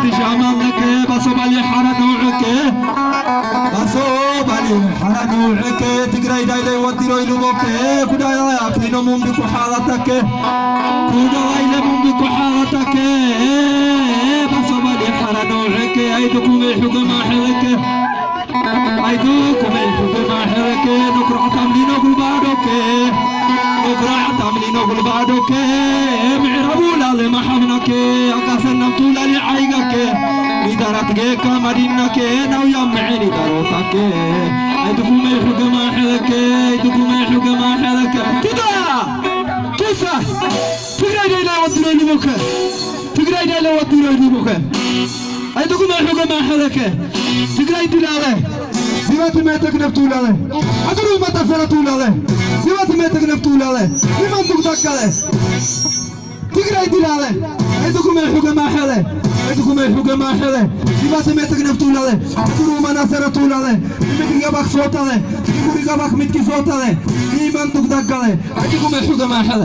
ትሻማለከ ባሶ ባሊ ሓራ ነውዕከ ባሶ ባሊ ሓራ ነውዕከ ትግራይ ዳይለ ወዲሮ ኢሉቦከ ኩዳያ ክሊኖም እምቢ ኩሓላታከ ኩዳያ ኢለ እምቢ ኩሓላታከ ባሶ ባሊ ሓራ ነውዕከ ኣይድኩም ሕገማ ሕለከ ኣይትኩመ ይኩመ ማሕረከ ነኩራዕታም ሊኖ ጉልባዶከ ነኩራዕታም ሊኖ ጉልባዶከ ምዕራቡ ላለ ማሓብናከ ኣቃሰናም ቱላሊ ዓይጋከ ሚዳራት ጌካ ማዲናከ ናውያ ምዕኒ ዳሮታከ ኣይትኩመ ይኩመ ማሕረከ ኣይትኩመ ይኩመ ማሕረከ ቱዳ ቱሳ ትግራይ ደይላ ወድሮ ይልሞከ ትግራይ ደይላ ወድሮ ይልሞከ ኣይትኩመ ይኩመ ማሕረከ ትግራይ ድላለ ዚባ ትሜተክ ነፍቱ ውላለ። ኣገሩ መጠፈረ ትውላለ። ዚባ ትሜተክ ነፍቱ ውላለ። ዚባ ዱግዳጋለ። ትግራይ ድላለ። ኣይትኩመ ይሑገ ማሐለ። ኣይትኩመ ይሑገ ማሐለ። ዚባ ትሜተክ ነፍቱ ውላለ። ኣገሩ መናሰረ ትውላለ። ምድሪ ገባክ ሶታለ። ምድሪ ገባክ ምድሪ ሶታለ። ዚባ ዱግዳጋለ። ኣይትኩመ ይሑገ ማሐለ።